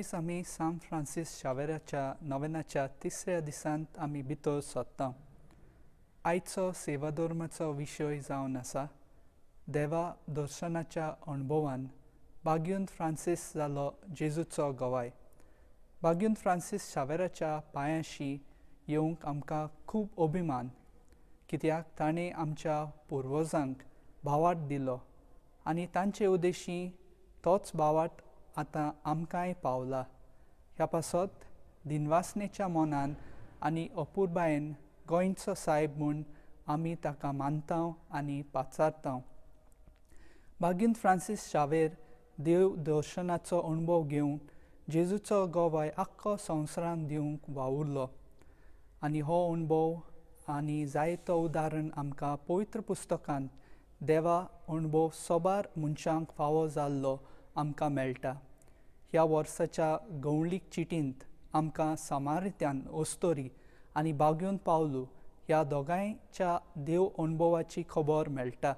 आयज आमी सांत फ्रांसीस शावेराच्या नवेनाच्या तिसऱ्या दिसांत आमी भितर सोदता. आयचो सेवाधर्माचो विशय जावन आसा देवा दर्शनाच्या अणभवान बाग्यून फ्रांसीस जालो जेजूचो गवाय. बाग्यून फ्रांसीस शावेराच्या पांयांशी येवंक आमकां खूब अभिमान, कित्याक ताणें आमच्या पुर्वजांक भावार्थ दिलो आनी तांचे उद्देशी तोच भावार्थ आतां आमकांय पावला. ह्या पासत दिनवासनेच्या मनान आनी अपुरबायेन गोंयचो सायब म्हूण आमी ताका मानता आनी पाचारता. बागीन फ्रांसीस शावेर देव दर्शनाचो अणभव घेवन जेजूचो गवाय आख्खो संवसारांत दिवंक वावुरलो आनी हो अणभव आनी जायतो उदाहरण आमकां पवित्र पुस्तकांत देवा अणभव सोबार मनशांक फावो जाल्लो आमकां मेळटा. ह्या वर्साच्या गवळीक चिटींत आमकां समारित्यान ओस्तोरी आनी बागयोन पावलू ह्या दोगांयच्या देव अणभवाची खबर मेळटा.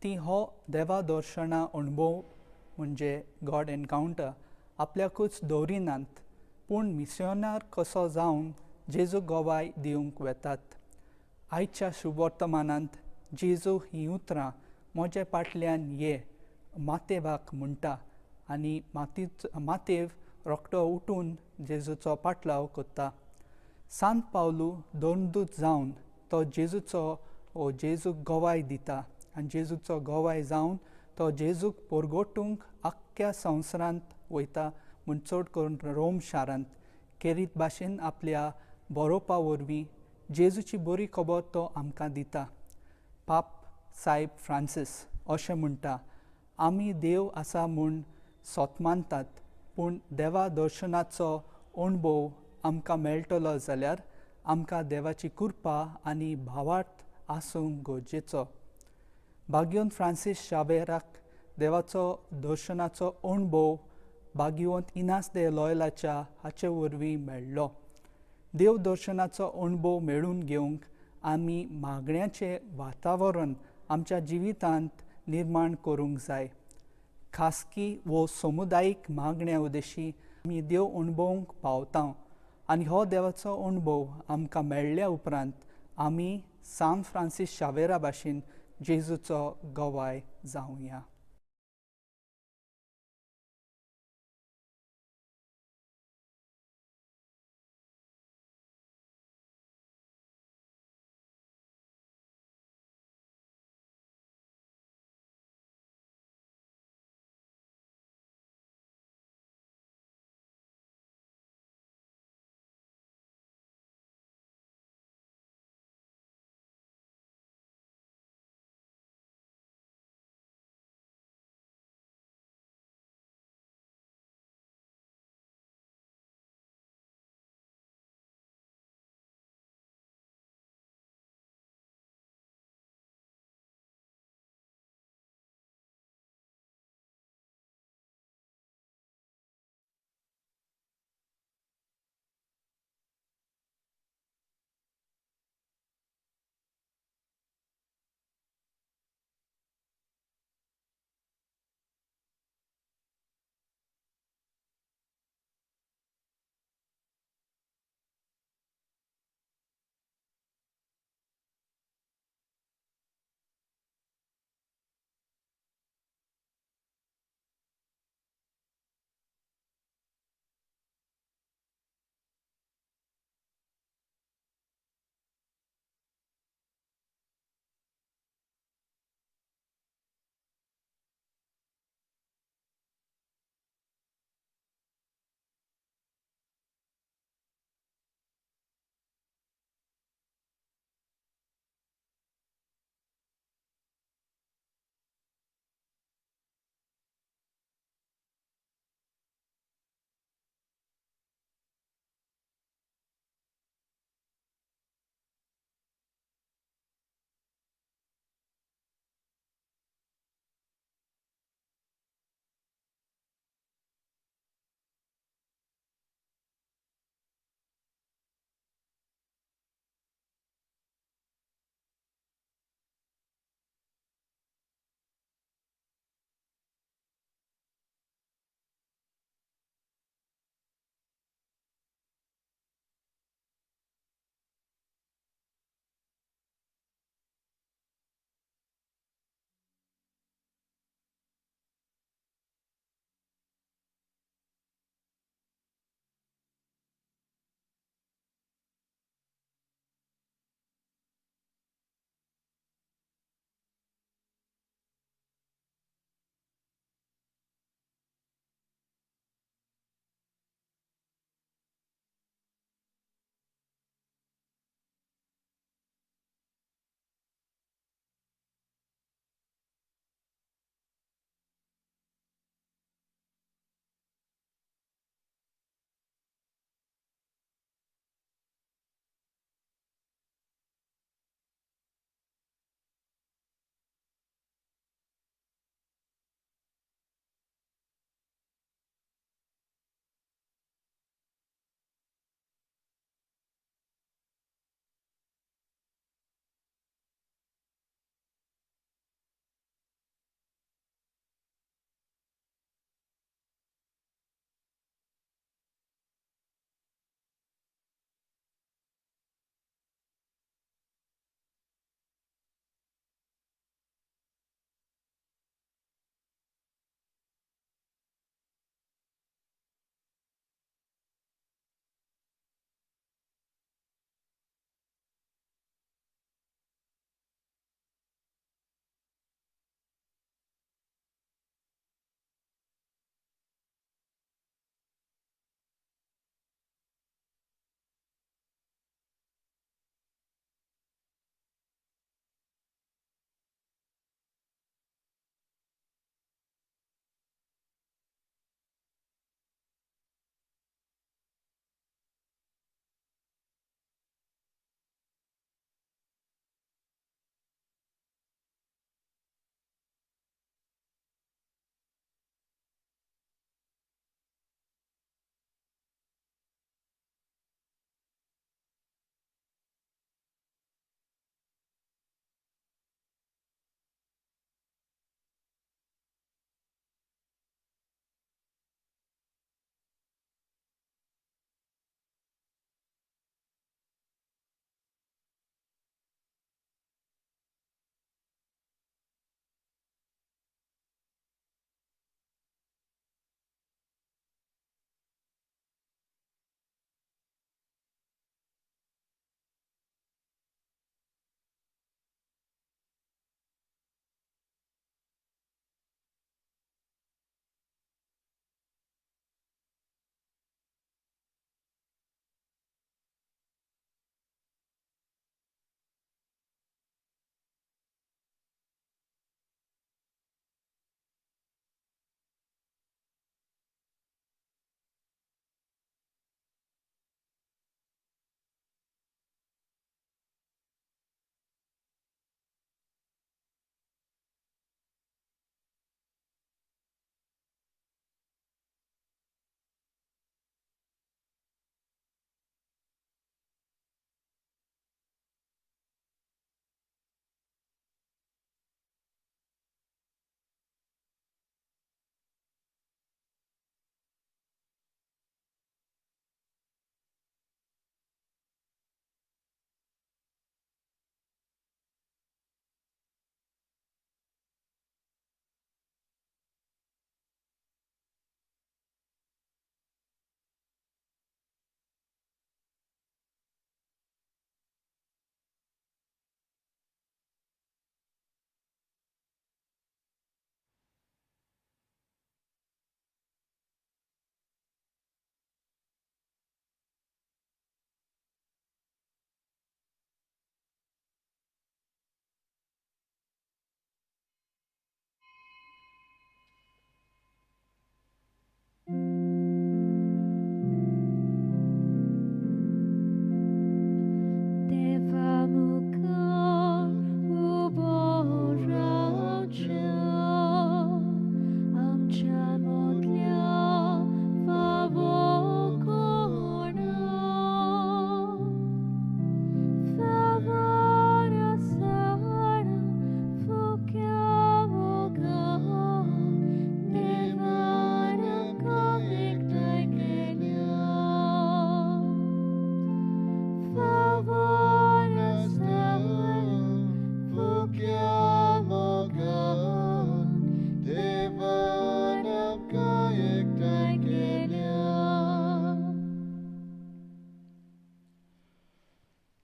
ती हो देवा दर्शना अणभव म्हणजे गॉड एनकावंटर आपल्याकूच दवरिनात, पूण मिसियोनार कसो जावन जेजू गवाय दिवंक वेतात. आयच्या शुभवर्तमानांत जेजू हीं उतरां म्हज्या फाटल्यान ये मातेवाक म्हणटा आनी मातेव रोखडो उठून जेजूचो पाटलाव करता. सांत पावलू दोनदूत जावन तो जेजूचो ओ जेजूक गवाय दिता आनी जेजूचो गवाय जावन तो जेजूक पोरगोटूंक आख्ख्या संवसारांत वयता, म्हूण चड करून रोम शारांत केरीत भाशेन आपल्या बरोवपा वरवीं जेजूची बरी खबर तो आमकां दिता. पाप सायब फ्रांसीस अशें म्हणटा, आमी देव आसा म्हूण सोत मानतात, पूण देवा दर्शनाचो अणभव आमकां मेळटलो जाल्यार आमकां देवाची कृपा आनी भावार्थ आसूंक गरजेचो. बाग्योन फ्रांसीस शावेराक देवाचो दर्शनाचो अणभव बागिवंत इनास दे लॉयलाच्या हाचे वरवीं मेळ्ळो. देव दर्शनाचो अणभव मेळून घेवंक आमी मागण्याचें वातावरण आमच्या जिवितांत निर्माण करूंक जाय. खासगी वो समुदायीक मागण्या उद्देशी आमी देव अणभवंक पावता आनी हो देवाचो अणभव आमकां मेळ्ळ्या उपरांत आमी सांत फ्रांसीस शावेरा भाशेन जेजूचो गवाय जावया.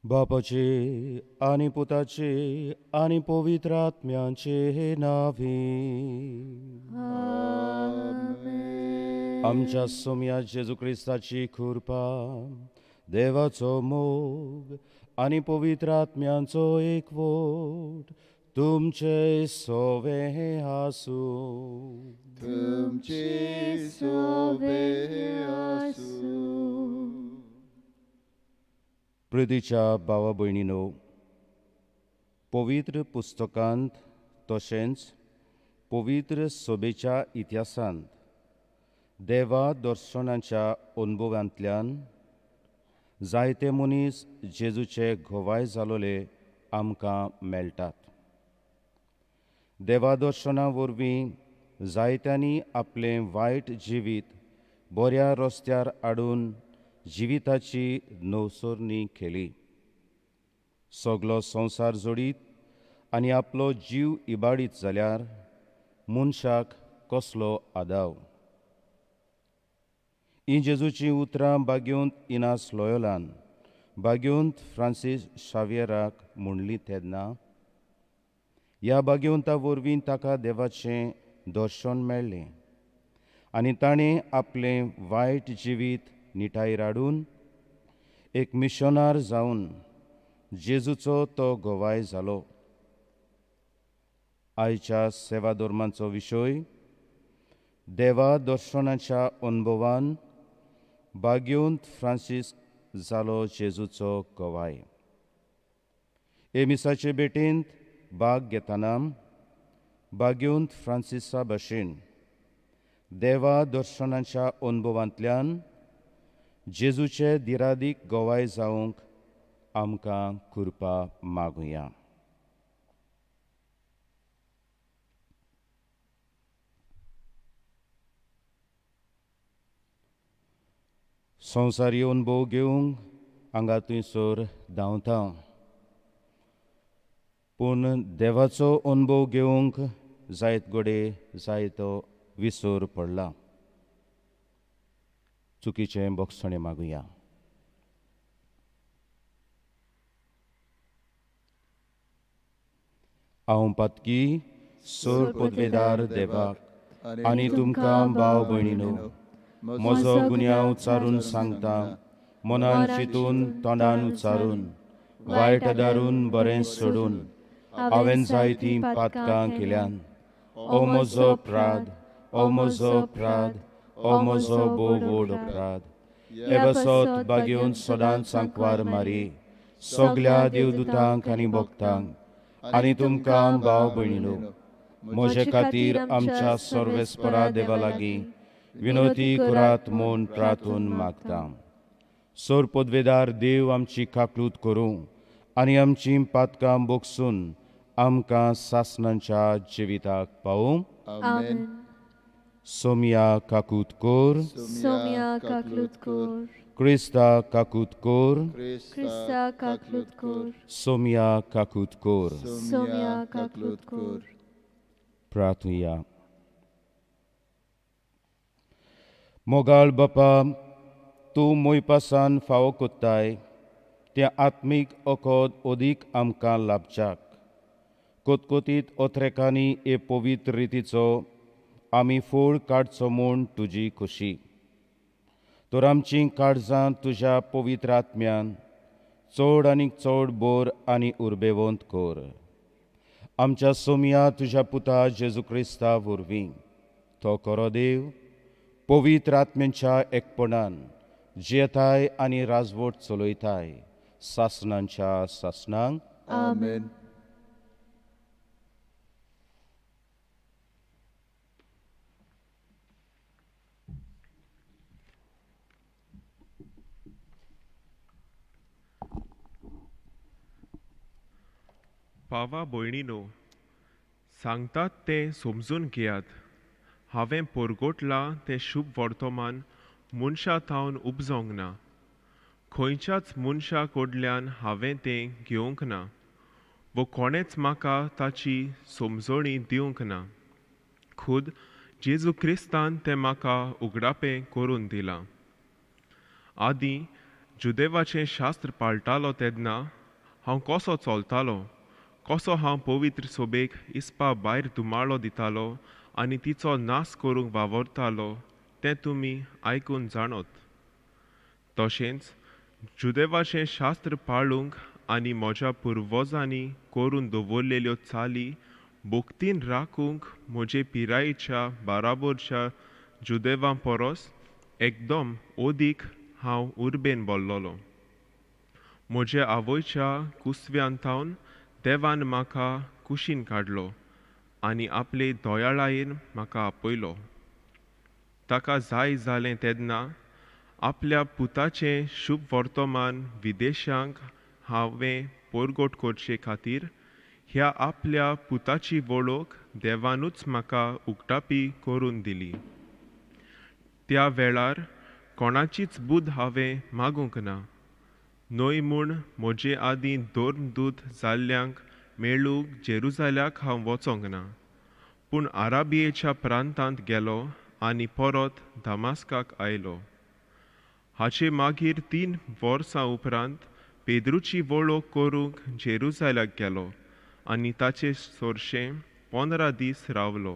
बापाचे आनी पुताचे आनी पवित्र आत्म्याचे नांवे. आमच्या सोम्या जेजू क्रिस्ताची कृपा, देवाचो मोग आनी पवित्र आत्म्यांचो एकवट तुमचे सोवे आसूं. तुमचे सोवे आसूं. प्रितीच्या भावा भयणीनो, पवित्र पुस्तकांत तशेंच पवित्र सभेच्या इतिहासांत देवा दर्शनाच्या अनुभवांतल्यान जायते मनीस जेजूचे घोवाय जालोले आमकां मेळटात. देवा दर्शना वरवीं जायत्यांनी आपलें वायट जिवीत बऱ्या रस्त्यार हाडून जिविताची नवसरणी केली. सगलो संवसार जोडीत आनी आपलो जीव इबाडीत जाल्यार मनशाक कसलो आदाव. ही जेजूचीं उतरां बागेवंत इनास लोयोलान बागेवंत फ्रांसीस शावियराक म्हणली तेन्ना ह्या बागेवंता वरवीं ताका देवाचें दर्शन मेळ्ळें आनी ताणें आपलें वायट जिवीत निटायेर हाडून एक मिशनार जावन जेजूचो तो गवाय जालो. आयच्या सेवा धर्माचो विशय देवा दर्शनाच्या अनुभवान बागेवंत फ्रांसीस जालो जेजूचो गवाय. हे मिसाचे भेटेंत भाग घेतना बागेवंत फ्रांसिसा भशेन देवा दर्शनाच्या अनुभवांतल्यान जेजूचे दिरादीक गवाय जावंक आमकां कृपा मागुया. संवसारी अनुभव घेवंक हांगा थंयसर धांवता, पूण देवाचो अनुभव घेवंक जायत घडये जायतो विसर पडला. चुकीचें बोगसणें मागुया. हांव पातकी सोर पदवेदार देवाक आनी तुमकां भाव भयणीनो म्हजो गुन्यांव उच्चारून सांगता, मनान चिंतून तोंडान उच्चारून वायट दारून बरें सोडून हांवें जायतीं पातकां केल्यान. ओ म्हजो अपराध, ओ म्हजो अपराध, ओ म्हजो भोव व्हड अपराध. हे बसत बागेवन सदांच सांकवार मारी सगल्या देवदूतांक आनी भक्तांक आनी तुमकां भाव भयणीनो म्हजे खातीर आमच्या सर्वेस्परा देवा लागीं विनोती करात म्हूण प्रार्थून मागता. सोर पदवेदार देव आमची काकलूत करूं आनी आमची पातकां बोगसून आमकां सासणांच्या जिविताक पावूं. आमेन. सोम्या काकूत कोर, सोम्या काकलूत कोर, क्रिस्ता काकूत कोर, क्रिस्ता काकलूत कोर, सोम्या काकूत कोर, सोम्या काकलूत कोर. प्रार्थुया. मोगाळ बापा, तूं मोयपासान फावो कोत्ताय तें आत्मीक अकोद अदीक आमकां लाभच्याक कोतकोतीत ओथरेकांनी हे पवित्र रितीचो आमी फोड काडचो म्हूण तुजी खोशी. तर आमचीं काळजां तुज्या पवित्र आत्म्यान चड आनी चड बोर आनी उर्बेवंत कर. आमच्या सोम्या तुज्या पुता जेजू क्रिस्ता वरवीं तो खरो देव पवित्र आत्म्यांच्या एकपणान जियेताय आनी राजवट चलयताय सासणांच्या सासणांक. आमेन. भावा भयणीनो, सांगतात तें समजून घेयात. हांवें परगटलां तें शुभ वर्तमान मनशा थावन उपजोंक ना, खंयच्याच मनशा कडल्यान हांवें तें घेवंक ना वो कोणेच म्हाका ताची समजणी दिवंक ना. खुद जेजू क्रिस्तान तें म्हाका उगडापें करून दिलां. आदीं जुदेवाचें शास्त्र पाळटालो तेन्ना हांव कसो चलतालो, कसो हांव पवित्र सोबेक इस्पा भायर धुमाळो दितालो आनी तिचो नाश करूंक वावरतालो तें तुमी आयकून जाणत. तशेंच जुदेवाचें शास्त्र पाळूंक आनी म्हज्या पुर्वजांनी करून दवरलेल्यो चाली भक्तीन राखूंक म्हजे पिरायेच्या बाराबरच्या जुदेवां परस एकदम अदीक हांव उर्बेन बोल्लोलो. म्हज्या आवयच्या कुसव्यान थावन देवान म्हाका कुशीन काडलो आनी आपले दयाळायेन म्हाका आपयलो. ताका जाय जालें तेन्ना आपल्या पुताचें शुभ वर्तमान विदेशांक हांवें परगट करचे खातीर ह्या आपल्या पुताची वळख देवानूच म्हाका उक्तापी करून दिली. त्या वेळार कोणाचीच बुद्द हांवें मागूंक ना, न्हय म्हूण म्हजे आदीं धर्मदूत जाल्ल्यांक मेळूंक जेरुजाल्याक हांव वचोंक ना, पूण आराबियेच्या प्रांतांत गेलो आनी परत दमास्काक आयलो. हाचे मागीर 3 वर्सां उपरांत पेद्रूची वळख करूंक जेरुजाल्याक गेलो आनी ताचे सोरशें 15 दीस रावलो.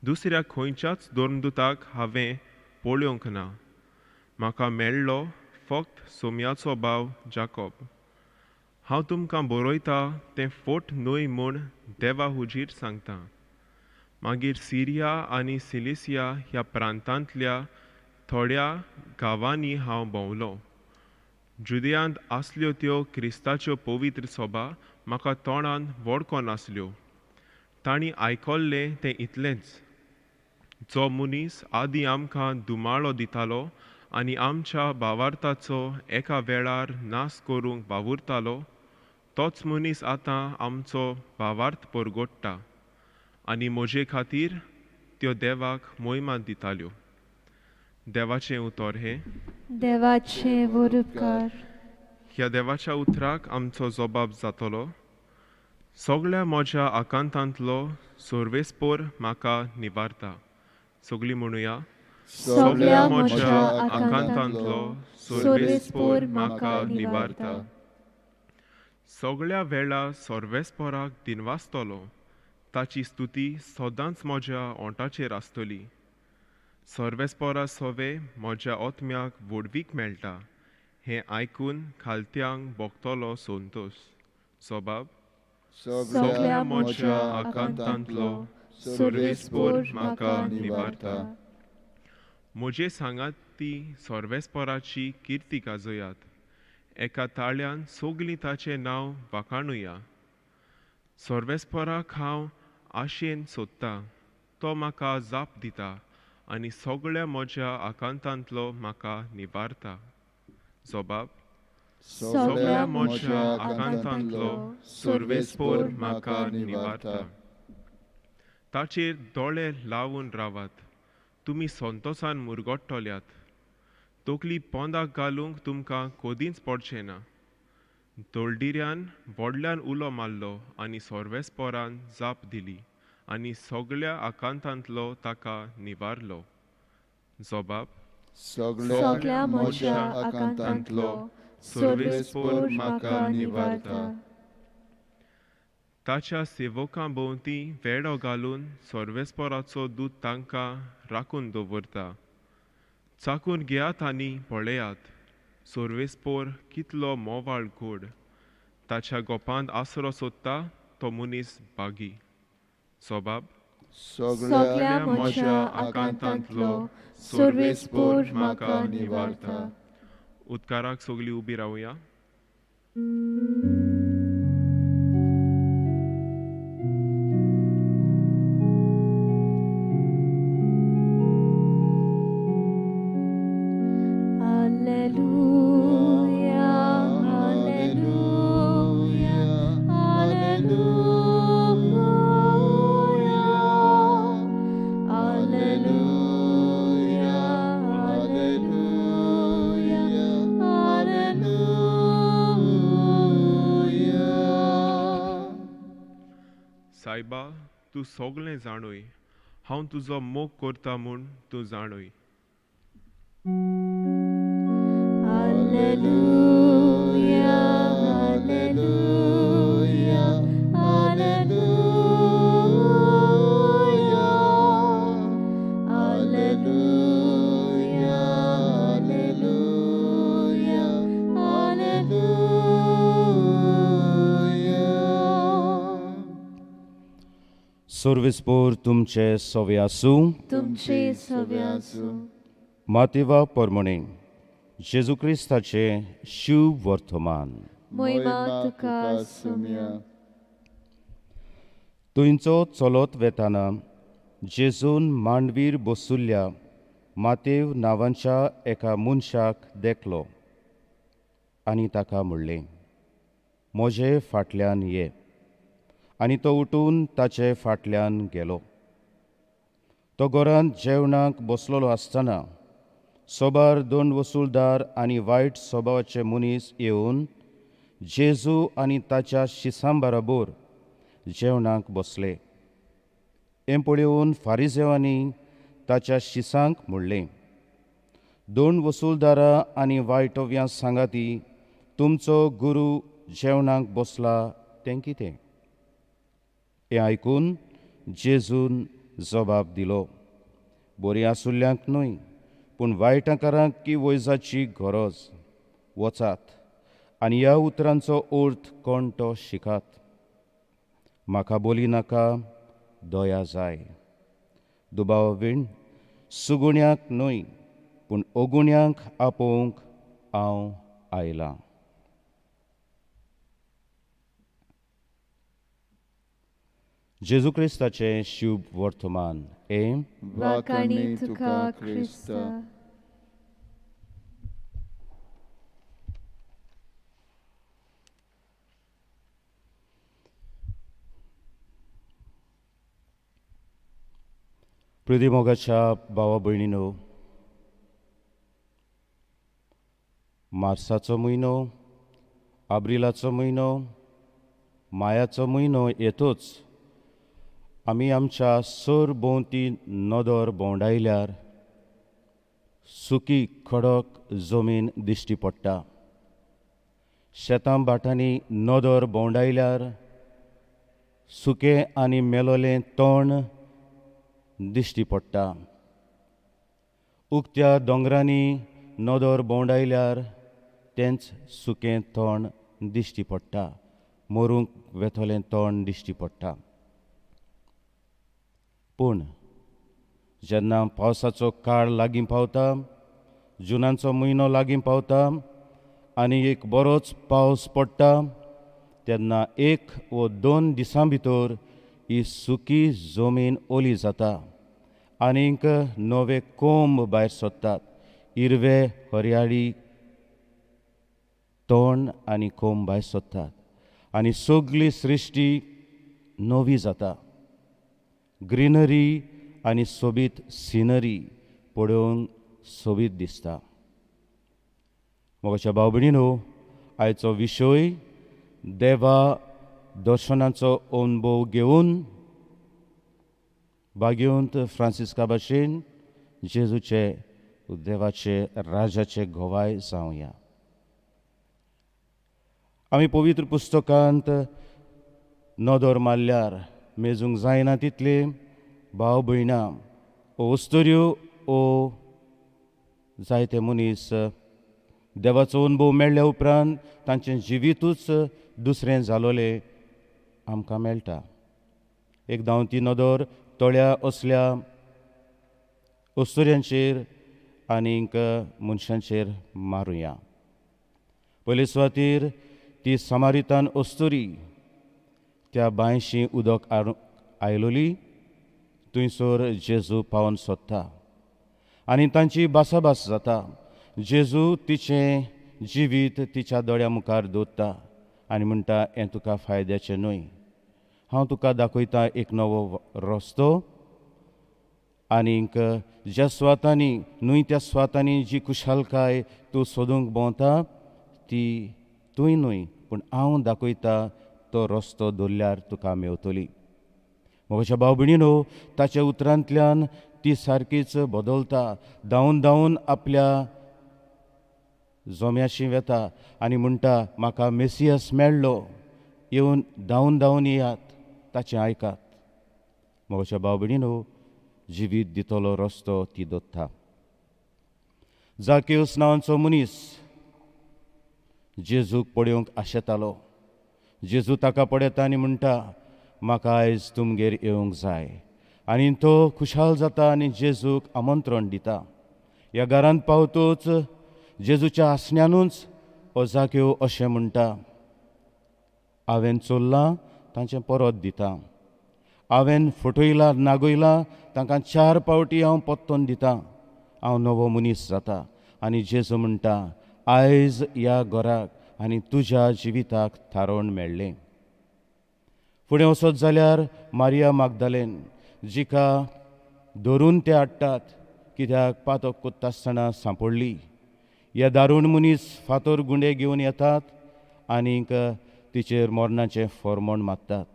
दुसऱ्या खंयच्याच धर्मदूताक हांवें पळोवंक ना. म्हाका मेळ्ळो फक्त सोम्याचो भाव जाकोब. हांव तुमकां बरयता तें फट न्हय म्हूण देवा हुजीर सांगता. मागीर सिरिया आनी सिलिसिया ह्या प्रांतांतल्या थोड्या गांवांनी हांव भोंवलो. जुदयांत आसल्यो त्यो क्रिस्ताच्यो पवित्र सभा म्हाका तोंडान वळखो नासल्यो. तांणी आयकल्लें तें इतलेंच, जो मनीस आदीं आमकां धुमाळो दितालो आनी आमच्या भावार्थाचो एका वेळार नाश करूंक वावुरतालो तोच मनीस आतां आमचो भावार्थ परगट्टा आनी म्हजे खातीर त्यो देवाक मोहिमा दिताल्यो. देवाचें उतर हें. देवाचें वरुपकार. ह्या देवाच्या उतराक आमचो जबाब जातलो. सगळ्या म्हज्या आकांतांतलो सर्वेस्पोर म्हाका निवारता. सगळीं म्हणुया, सगळ्या म्हज्या आकांतांतलो सर्वेस्पोर म्हाका निवारता. सगळ्या वेळा सर्वेस्पोराक दिनवासतलो, ताची स्तुती सदांच म्हज्या ओंठाचेर आसतली. सर्वेस्पोरा सवे म्हज्या आत्म्याक व्हडवीक मेळटा, हें आयकून खालत्यांक भोगतलो संतोश. सबाब. सगळ्या म्हज्या आकांतांतलो सर्वेस्पोर म्हाका निवारता. म्हजे सांगात ती सर्वेस्पोराची किर्ती गाजयात, एका ताळ्यान सगळीं ताचें नांव वाखाणुया. सर्वेस्पोराक हांव आशेन सोदता, तो म्हाका जाप दिता आनी सगळ्या म्हज्या आकांतांतलो म्हाका निवारता. जबाब. सगळ्या म्हज्या आकांतांतलो सर्वेस्पोर म्हाका निवारता. ताचेर दोळे लावन रावात, तुमी संतोसान मुरगट्टल्यात. तकली पोंदाक घालूंक तुमकां कदींच पडचें ना. दळडिऱ्यान व्हडल्यान उलो मारलो आनी सर्वेस्पोरान जाप दिली आनी सगळ्या आकांतांतलो ताका निवारलो. जबाब. सगळ्या म्हज्या आकांतांतलो सर्वेस्पोर म्हाका निवारता. ताच्या सेवकां भोंवती वेडो घालून सर्वेस्पोराचो दूत तांकां राखून दवरता. चाकून घेयात आनी पळयात, सर्वेस्पोर कितलो मोवाळ गोड. ताच्या गोपांत आसरो सोदता तो मनीस बागी. सबाब. सगळ्या म्हज्या आकांतांतलो सर्वेस्पोर म्हाका निवारता. उदकाराक सगळीं उबी रावया. सायबा, तूं सगळें जाणूय, हांव तुजो मोग करता म्हूण तूं जाणूय. Alleluia, Alleluia, Alleluia, Alleluia, Alleluia, Alleluia. सर्वेस्पोर तुमचे सवे आसूं. तुमचे सवे आसूं. मातेवा परमणे जेजू क्रिस्ताचे शुभ वर्तमान. मोहिमा तुका सुम्या. थंयचो चलत वेताना जेजून मांडवीर बसुल्ल्या मातेव नांवाच्या एका मनशाक देखलो आनी ताका म्हणलें, म्हजे फाटल्यान ये. आनी तो उठून ताचे फाटल्यान गेलो. तो घरांत जेवणाक बसलेलो आसतना सोबार दोन वसुलदार आनी वायट स्वभावाचे मनीस येवन जेजू आनी ताच्या शिसां बरोबर जेवणाक बसले. हें पळोवन फारिजेवांनी ताच्या शिसांक म्हणलें, दोन वसुलदारां आनी वायटव्यां सांगाती तुमचो गुरू जेवणाक बसला तें कितें? हें आयकून जेजून जबाब दिलो, बरीं आसुल्ल्यांक न्हय पूण वायटाकारांक की वैजाची गरज. वचात आनी ह्या उतरांचो अर्थ कोण तो शिकात. म्हाका बोली नाका, दया जाय. दुबाव वीण सुगुण्याक न्हय पूण अगुण्यांक आपोवंक हांव आयलां. जेजू क्रिस्ताचें शुभ वर्तमान. एम वाखाणी तुका क्रिस्ता. प्रिती मोगाच्या भावा भयणीनो, मार्साचो म्हयनो, आब्रिलाचो म्हयनो, मायाचो म्हयनो येतोच आमी आमच्या सरभोंवती नदर भोंवडायल्यार सुकी खडक जमीन दिश्टी पडटा. शेतां भाटांनी नदर भोंवडायल्यार सुकें आनी मेलोलें तण दिश्टी पडटा. उक्त्या दोंगरांनी नदर भोंवडायल्यार तेंच सुकें तण दिश्टी पडटा, मरूंक वेतलें तण दिश्टी पडटा. पूण जेन्ना पावसाचो काळ लागीं पावता, जुनाचो म्हयनो लागीं पावता आनी एक बरोच पावस पडटा, तेन्ना एक वो दोन दिसां भितर ही सुकी जमीन ओली जाता आनीक नवे कोंब भायर सोदतात. हिरवे हरयाळी तण आनी कोंब भायर सोदतात आनी सगली सृश्टी नवी जाता. ग्रिनरी आनी सोबीत सिनरी पळोवंक सोबीत दिसता. म्हज्या भाव भयणीनो, आयचो विशय देवा दर्शनाचो अणभव घेवन भाग्यवंत फ्रांसिस्का भाशेन जेजूचे देवाचे राजाचे गवाय जावया. आमी पवित्र पुस्तकांत नदर मारल्यार मेजूंक जायना तितले भाव भयणां ओ अस्तुऱ्यो ओ जायते मनीस देवाचो अणभव मेळ्ळ्या उपरांत तांचें जिवितूच दुसरें जालोलें आमकां मेळटा. एक धांवती नदर थोड्या असल्या अस्तुऱ्यांचेर आनीक मनशांचेर मारुया. पयले सुवातेर ती समारितान अस्तुरी त्या बांयशी उदक आयलोली थंयसर जेजू पावन सोदता आनी तांची भासाभास जाता. जेजू तिचें जिवीत तिच्या दोळ्या मुखार दवरता आनी म्हणटा, हें तुका फायद्याचें न्हय, हांव तुका दाखयता एक नवो रस्तो. आनीक ज्या सुवातांनी न्हय त्या सुवातांनी जी खुशालकाय तूं सोदूंक भोंवता ती तूंय न्हय पूण हांव दाखयता तो रस्तो धरल्यार तुका मेवतली. म्हज्या भाव भयणीनो, ताच्या उतरांतल्यान ती सारकीच बदलता. धांवन धांवन आपल्या जोम्याशी वेता आनी म्हणटा म्हाका मेसियस मेळ्ळो, येवन धांवन धांवन येयात, ताचें आयकात. म्हज्या भाव भयणीनो, जिवीत दितलो रस्तो ती दोत्ता. जाकेवस नांवाचो मनीस जेजूक पळोवंक आशेतालो. जेजू ताका पळयता आनी म्हणटा म्हाका आयज तुमगेर येवंक जाय. आनी तो खुशाल जाता आनी जेजूक आमंत्रण दिता. ह्या घरांत पावतूच जेजूच्या आसण्यानूच हो जाक्यो अशें म्हणटा, हांवें चोरलां तांचें परत दिता, हांवें फटयलां नागयलां तांकां 4 पावटी हांव परतून दिता, हांव नवो मनीस जाता. आनी जेजू म्हणटा आयज ह्या घराक आनी तुज्या जिविताक थारोवन मेळ्ळें. फुडें वचत जाल्यार मारिया मागदालेन जिका धरून ते हाडटात कित्याक पातक कोत्ता आसतना सांपडली. ह्या दारूण मनीस फातर गुंडे घेवन येतात आनीक तिचेर मरणाचें फॉर्मोण मारतात.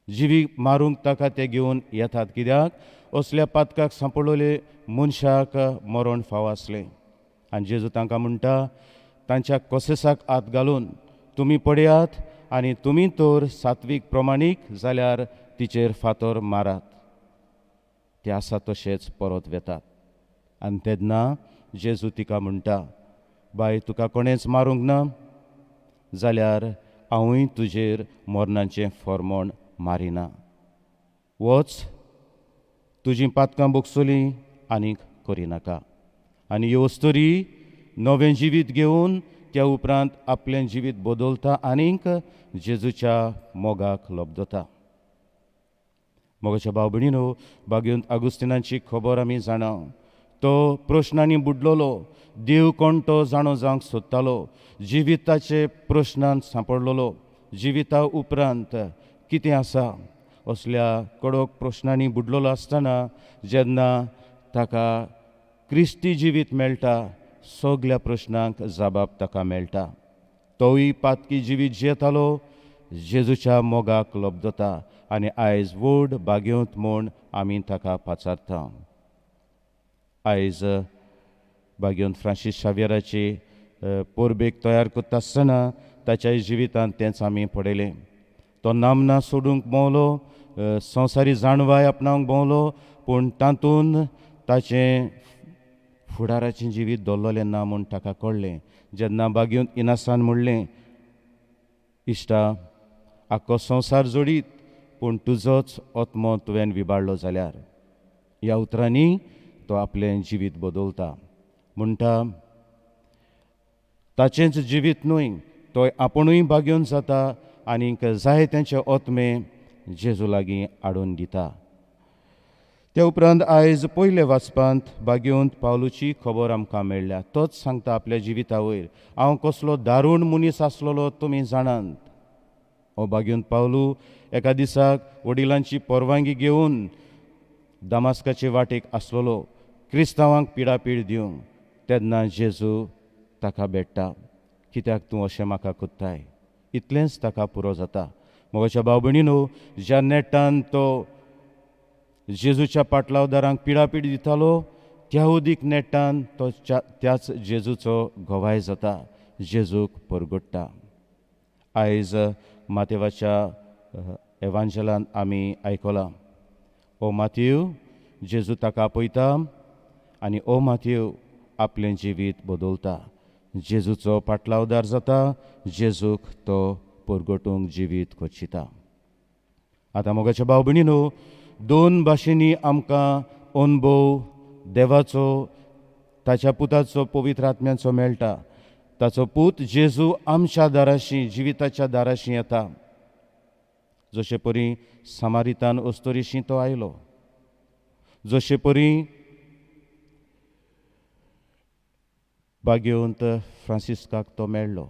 जिवी मारूंक ताका ते घेवन येतात कित्याक असल्या पातकाक सांपडलेले मनशाक मरण फाव आसलें. आनी जेजू तांकां म्हणटा तांच्या कोसेसाक हात घालून तुमी पळयात आनी तुमी तर सात्वीक प्रमाणीक जाल्यार तिचेर फातर मारात. ते आसा तशेंच परत वेतात. आनी तेन्ना जेजू तिका म्हणटा बाय तुका कोणेंच मारूंक ना जाल्यार हांवूय तुजेर मरणाचें फॉर्मोण मारिना, वच तुजीं पातकां बोगसोलीं आनीक करिनाका. आनी ह्यो अस्तुरी नवें जिवीत घेवन त्या उपरांत आपलें जिवीत बदलता आनीक जेजूच्या मोगाक लब्धता. मोगाच्या भाव भयणीनो, बागेंत आगुस्तिनाची खबर आमी जाणा. तो प्रश्नांनी बुडलेलो, देव कोण तो जाणो जावंक सोदतालो, जिविताचे प्रश्नान सांपडलेलो, जिविता उपरांत कितें आसा असल्या कडक प्रश्नांनी बुडलेलो आसतना जेन्ना ताका क्रिस्ती जिवीत मेळटा सगल्या प्रश्नांक जबाब ताका मेळटा. तोवूय पातकी जिवीत जियेतालो, जेजूच्या मोगाक लब्धता आनी आयज व्हड बागेवंत म्हूण आमी ताका पाचारता. आयज बागेवंत फ्रांसीस शावियराची परबेक तयार करता आसतना ताच्या जिवितांत तेंच आमी पळयलें. तो नामना सोडूंक भोंवलो, संवसारी जाणवाय आपणावंक भोंवलो, पूण तातूंत ताचें फुडाराचें जिवीत दवरलें ना म्हूण ताका कळ्ळें. जेन्ना बागेवंत इनासान म्हणलें इश्टा आख्खो संवसार जोडीत पूण तुजोच आत्मो तुवें विबाडलो जाल्यार, ह्या उतरांनी तो आपलें जिवीत बदलता. म्हणटा ताचेंच जिवीत न्हय तो आपुणूय बागेवन जाता आनीक जाय तेंचे आत्मे जेजू लागीं हाडून दिता. त्या उपरांत आयज पयले वाचपांत बागेवंत पावलूची खबर आमकां मेळ्ळ्या. तोच सांगता आपल्या जिविता वयर हांव कसलो दारूण मनीस आसलेलो तुमी जाणात. हो बागेवंत पावलू एका दिसाक वडिलांची परवानगी घेवन दामास्काचे वाटेक आसलेलो क्रिस्तांवांक पिडापीड दिवंक. तेन्ना जेजू ताका भेट्टा, कित्याक तूं अशें म्हाका कोत्ताय, इतलेंच ताका पुरो जाता. म्हज्या भाव भयणीनो, ज्या नेटान तो जेजूच्या पाटलावदारांक पिडापीड दितालो त्या उदीक नेटान तो त्याच जेजूचो गवाय जाता, जेजूक परगट्टा. आयज मातेवाच्या एवांजलान आमी आयकलां, ओ मातेव जेजू ताका आपयता आनी ओ मातेव आपलें जिवीत बदलता, जेजूचो पाटलावदार जाता, जेजूक तो परगटूंक जिवीत खोचिता. आतां मोगाच्या भाव भयणीनो, दोन भाशेंनी आमकां अणभव देवाचो ताच्या पुताचो पवित्र आत्म्याचो मेळटा. ताचो पूत जेजू आमच्या दाराशी जिविताच्या दाराशी येता. जशे परी सामारितान अस्तोरीशी तो आयलो, जशे परी बागेवंत फ्रांसिस्काक तो मेळ्ळो,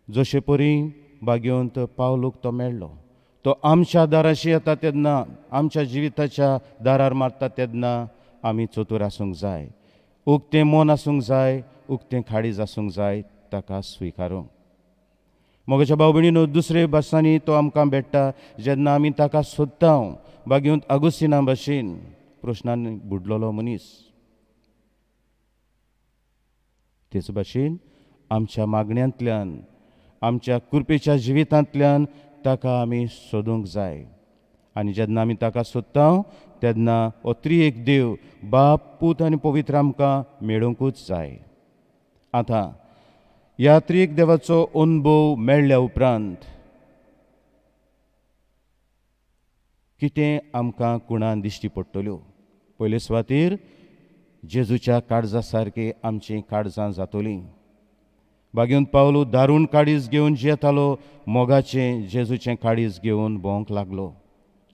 जशे परी बागेवंत पावलूक तो मेळ्ळो. तो आमच्या दाराशी येता तेन्ना, आमच्या जिविताच्या दारार मारता तेन्ना आमी चतूर आसूंक जाय, उक्तें मन आसूंक जाय, उक्तें खाडीज आसूंक जाय ताका स्विकारूंक. मोगाच्या भाव भयणीनो, दुसरे भासांनी तो आमकां भेट्टा जेन्ना आमी ताका सोदता. बागेवंत आगुस्तिना भाशेन प्रश्नान बुडलेलो मनीस, तेच भाशेन आमच्या मागण्यांतल्यान, आमच्या कृपेच्या जिवितांतल्यान ताका आमी सोदूंक जाय. आनी जेन्ना आमी ताका सोदता तेन्ना हो त्रिएक देव बाप, पूत आनी पवित्र आमकां मेळोवंकूच जाय. आतां ह्या त्रिएक देवाचो अनुभव मेळ्ळ्या उपरांत कितें आमकां कुणान दिश्टी पडटल्यो? पयले सुवातेर जेजूच्या काळजा सारकी आमचीं काळजां जातलीं. बागेवन पावलो दारून काळीज घेवन जियेतालो, मोगाचें जेजूचें काळीज घेवन भोंवंक लागलो,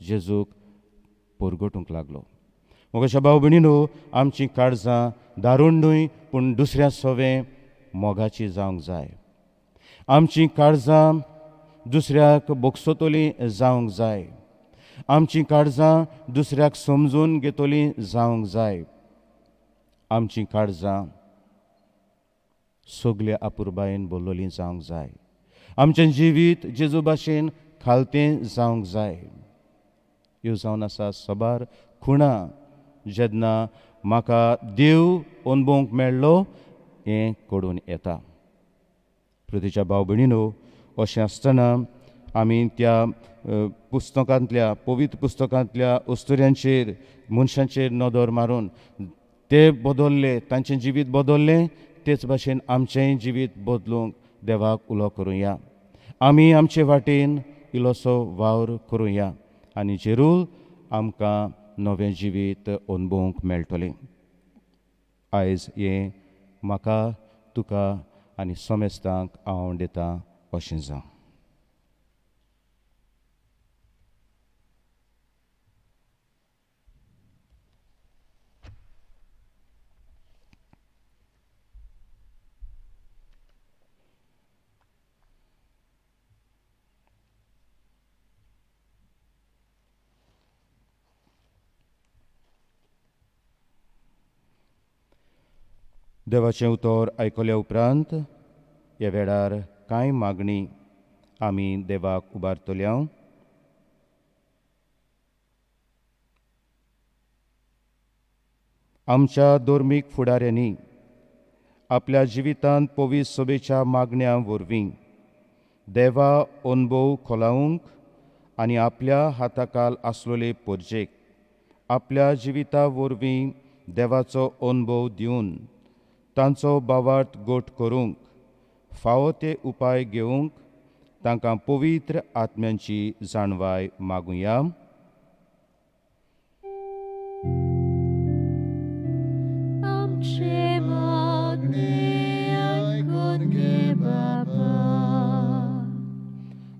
जेजूक परगटूंक लागलो. मोगाच्या भाव भयणीनो, आमचीं काळजां दारून न्हय पूण दुसऱ्या सवें मोगाची जावंक जाय. आमचीं काळजां दुसऱ्याक बोगसतलीं जावंक जाय. आमचीं काळजां दुसऱ्याक समजून घेतलीं जावंक जाय. आमचीं काळजां सगल्या अपुरबायेन बोल्लोलीं जावंक जाय. आमचें जिवीत जेजू भाशेन खालतें जावंक जाय. ह्यो जावन आसा सबार खुणां जेन्ना म्हाका देव अनुभवंक मेळ्ळो हें कळून येता. पृथ्वीच्या भाव भयणीनो, अशें आसतना आमी त्या पुस्तकांतल्या, पवित्र पुस्तकांतल्या अस्तुऱ्यांचेर, मनशांचेर नदर मारून ते बदल्ले, तांचें जिवीत बदल्लें, तेच भाशेन आमचेंय जिवीत बदलूंक देवाक उलो करुया. आमी आमचे वाटेन इल्लोसो वावर करुया आनी जेरूल आमकां नवें जिवीत अनुभवूंक मेळटलें. आयज हें म्हाका, तुका आनी समेस्तांक हांव दितां अशें जावं. देवाचें उतर आयकल्या उपरांत ह्या वेळार कांय मागणी आमी देवाक उबारतल्या. आमच्या धर्मीक फुडाऱ्यांनी आपल्या जिवितांत पवित्र सभेच्या मागण्या वरवीं देवा अनुभव खोलावंक आनी आपल्या हाताखाल आसलेले परजेक आपल्या जिविता वरवीं देवाचो अनुभव दिवन तांचो भावार्थ गोट करूंक फावो ते उपाय घेवंक तांकां पवित्र आत्म्यांची जाणवाय मागुया.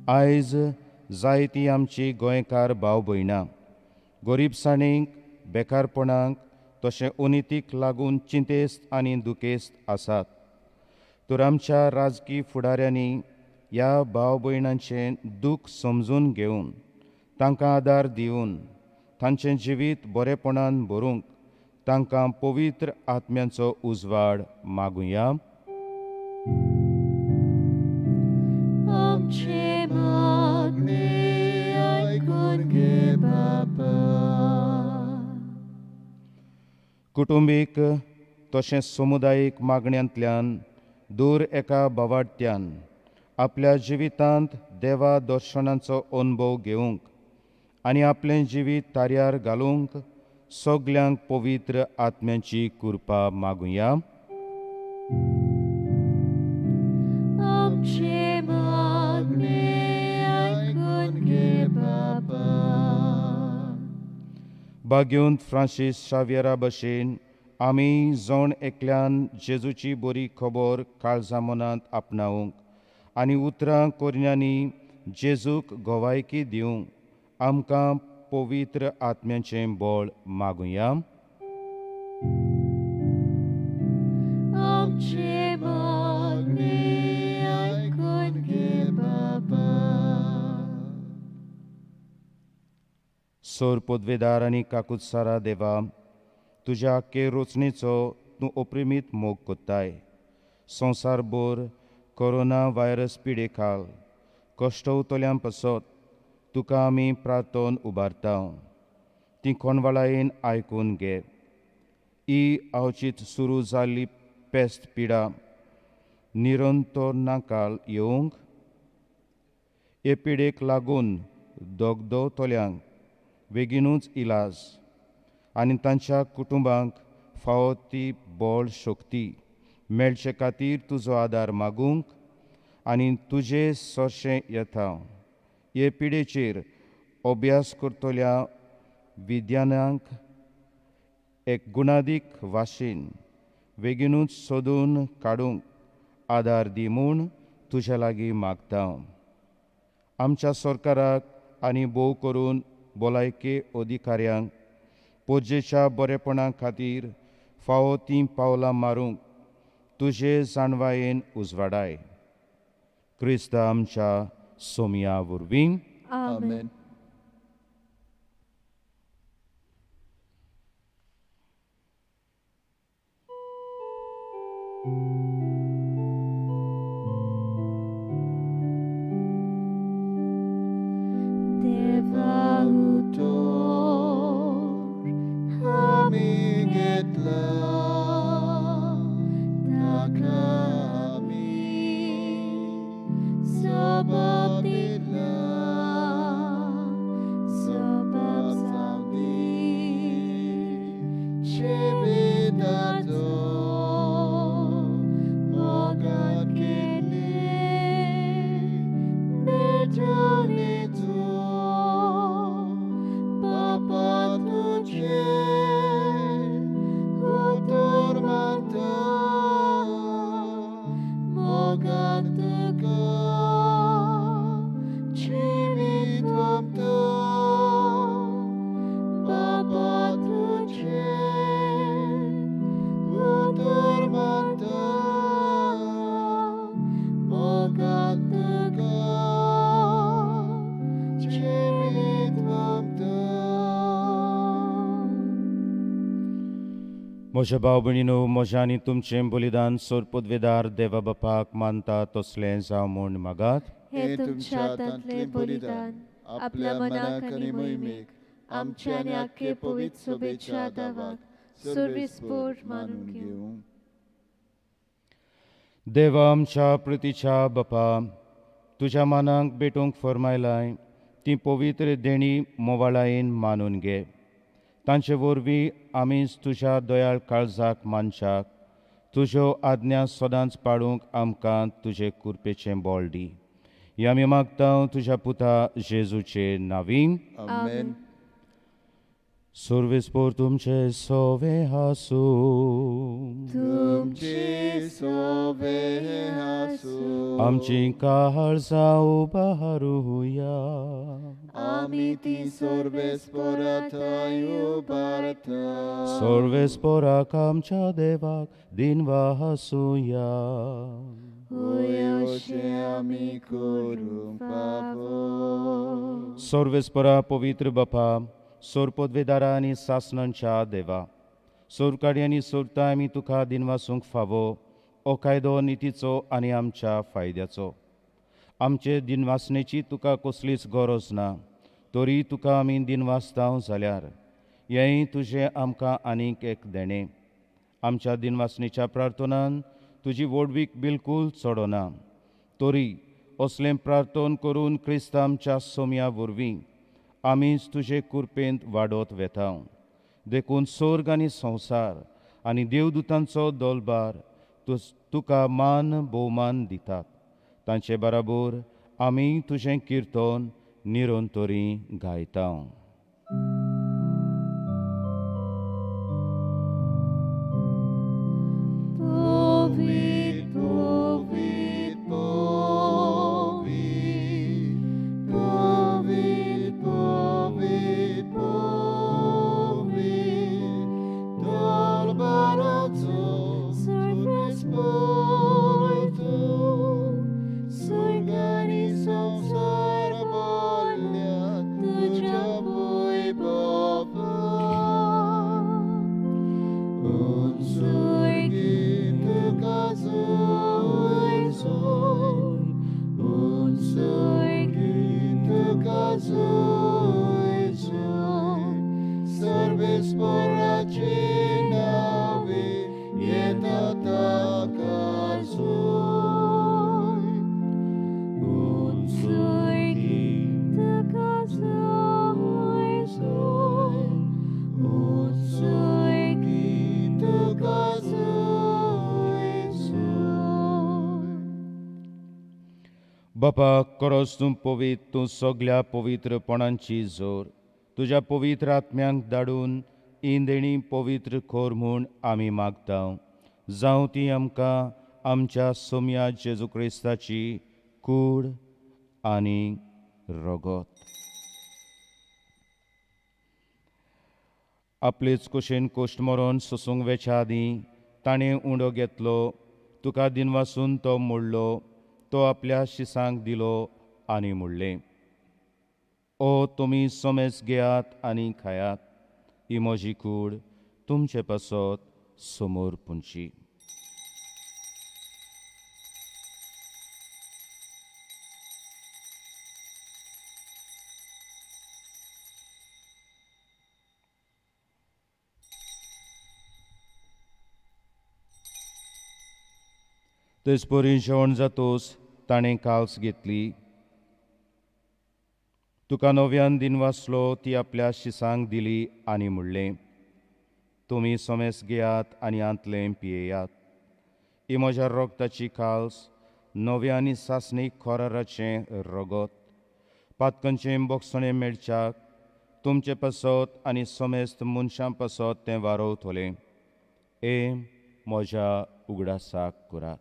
आयज जायती आमची गोंयकार भाव भयणां गरिबसाणीक, बेकारपणाक तशें अनितीक लागून चिंतेस्त आनी दुखेस्त आसात. तर आमच्या राजकी फुडाऱ्यांनी ह्या भाव भयणांचें दूख समजून घेवन तांकां आदार दिवन तांचें जिवीत बरेपणान भरूंक तांकां पवित्र आत्म्यांचो उजवाड मागुया. कुटुंबीक तशेंच समुदायीक मागण्यांतल्यान दूर एका भावाड्त्यान आपल्या जिवितांत देवा दर्शनाचो अनुभव घेवंक आनी आपलें जिवीत तार्यार घालूंक सगल्यांक पवित्र आत्म्यांची कृपा मागुया. भाग्यवंत फ्रांसीस शाव्यरा भशेन आमी जण एकल्यान जेजूची बरी खबर काळजा मनांत आपणावंक आनी उतरां करण्यांनी जेजूक गवायकी दिवंक आमकां पवित्र आत्म्याचें बळ मागुया. सोर पदवेदार आनी काकुत्सारा देवा, तुज्या आख्खे रोचणेचो तूं अप्रिमीत मोग कोत्ताय. संवसारभर कोरोना व्हायरस पिडेखाल कश्टवतल्यां पासत तुका आमी प्रार्थन उबारता, ती कोणवाळायेन आयकून घे. ही अवचीत सुरू जाल्ली पेस्त पिडा निरंतर नाकाल येवंक हे पिडेक लागून दगदगतल्यांक बेगीनूच इलाज आनी तांच्या कुटुंबांक फावो ती बळ शक्ती मेळचे खातीर तुजो आदार मागूंक आनी तुजे सरशें येता. हे पिडेचेर अभ्यास करतल्या विज्ञानांक एक गुणादीक वाशीन बेगीनूच सोदून काडूंक आदार दी म्हूण तुज्या लागीं मागता. आमच्या सरकाराक आनी भोव करून भलायके अधिकाऱ्यांक पोरजेच्या बरेपणा खातीर फावो तीं पावलां मारूंक तुजे जाणवायेन उजवाडाय. क्रिस्ता आमच्या सोमया वरवीं. आमेन. म्हज्या भाव भयणीनो, म्हज्या आनी तुमचें बलिदान सोरपदवेदार देवा बापाक मानता तसलें जावं म्हूण मागात. हे तुमच्या हातांतलें बलिदान आपल्या मनाक आनी मोहिमेक आमच्या आनी आख्खे पवित्र सभेच्या दावाक सर्वेस्पोर मानून घेवं. देवा आमच्या प्रितीच्या बापा, तुज्या मानाक भेटूंक फर्मायलाय ती पवित्र देणी मोवाळायेन मानून घे. तांचे वरवीं आमीच तुज्या दयाळ काळजाक मानशाक तुज्यो आज्ञा सदांच पाळूंक आमकां तुजे कृपेचें बळ दी. हें आमी मागता तुज्या पुता जेजूचे नांवीन. आमेन. सर्वेस्पोर तुमचे सोवे आसूं. तुमचे सोवे आसूं. आमची काळजां उबारुया. आमी ती सर्वेस्पोरा थंय उबारता. सर्वेस्पोराक आमच्या देवाक दिनवासुया. अशें आमी करूंक फावो. सर्वेस्पोरा पवित्र बापा, सोरपदवेदारा आनी सासणांच्या देवा, सोरकाडी आनी सोरता आमी तुका दिनवासूंक फावो हो कायदो नितीचो आनी आमच्या फायद्याचो. आमचे दिनवासनेची तुका कसलीच गरज ना, तरी तुका आमी दिनवासता जाल्यार हेंय तुजें आमकां आनीक एक देणें. आमच्या दिनवासनेच्या प्रार्थनान तुजी व्हडवीक बिलकूल चडना, तरी असलें प्रार्थन करून क्रिस्त आमच्या सोम्या वरवीं आमीच तुजे कृपेंत वाडत वेता. देखून स्वर्ग आनी संवसार आनी देवदूतांचो दलबार तुका मान भोवमान दितात. तांचे बराबर आमी तुजें किर्तन निरंतरी गायता. संसार बोल्या तुझ्या बापा खरोच तूं पवित्र, तूं सगल्या पवित्रपणांची जोर. तुज्या पवित्र आत्म्यांक धाडून ही देणी पवित्र कर म्हूण आमी मागता. जावं ती आमकां आमच्या सोम्या जेजू क्रिस्ताची कूड आनी रगत. आपलेच कुशेन कोश्ट मरोन सोसूंक वेच्या आदीं ताणें उंडो घेतलो, तुका दिनवासून तो मोडलो, तो आपल्या शिसांक दिलो आनी म्हणलें, ओ तुमी सोमेस घेयात आनी खायात, ही म्हजी कूड तुमचे पासत समोर पुंची. तेच परी जेवण जातोच ताणें काल्स घेतली, तुका नव्यान दिनवासलो, ती आपल्या शिसांक दिली आनी म्हणलें, तुमी सोमेस घेयात आनी आंतलें पियेयात, ही म्हज्या रोगताची काल्स, नव्या आनी सासणीक खोराराचें रगत, पातकांचें बोगसणें मेळच्याक तुमचे पासत आनी समेस्त मनशां पासत तें वारोवतलें. ए म्हज्या उगडासाक करात.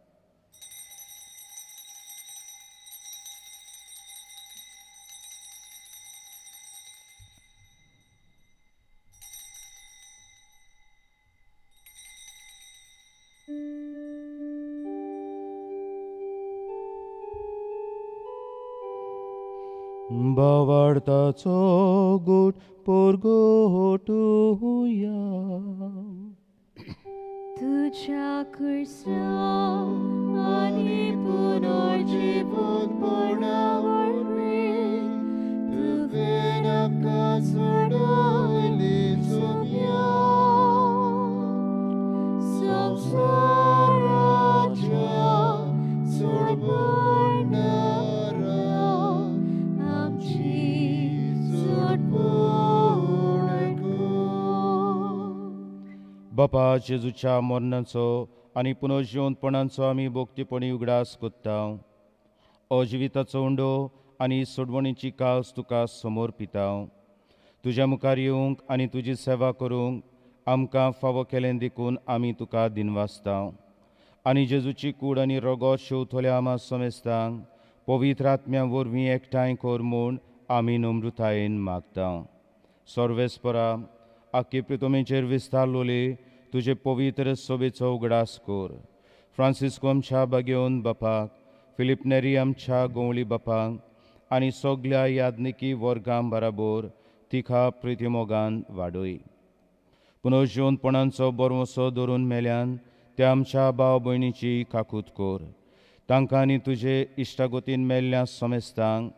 भावार्थाचो गोट परगोटुया. तुझ्या कुर्सा आनी पुनर्जीवनपणा वरवीं तुवें आमकां सोडयली सोम्या, संवसाराच्या सोडवणारा आमची सोडवण कर. बापा जेजूच्या मरणाचो आनी पुनर्जिवंतपणाचो आमी भोक्तीपणी उगडास कोत्ता. अजिविताचो उंडो आनी सोडवणीची काल्स तुका समोर पिता. तुज्या मुखार येवंक आनी तुजी सेवा करूंक आमकां फावो केलें देखून आमी तुका दिनवासता. आनी जेजूची कूड आनी रगत शेवतल्या आमा समेस्तांक पवित्र आत्म्या वरवीं एकठांय कर म्हूण आमी नम्रतायेन मागता. सर्वेस्परा आख्खे प्रितमेचेर विस्तारलोले तुजे पवित्र सोबेचो उगडास कर. फ्रांसिस्को आमच्या बागेवन बापाक, फिलीप नेरी आमच्या गोंवळी बापाक आनी सगल्या यादनिकी वर्गां बराबर तिखा प्रितिमोगान वाडय. पुनर्जिवंतपणाचो बरवसो धरून मेल्यान त्या आमच्या भाव भयणीची काकूत कर. तांकां आनी तुजे इश्टागतीन मेल्ल्या समेस्तांक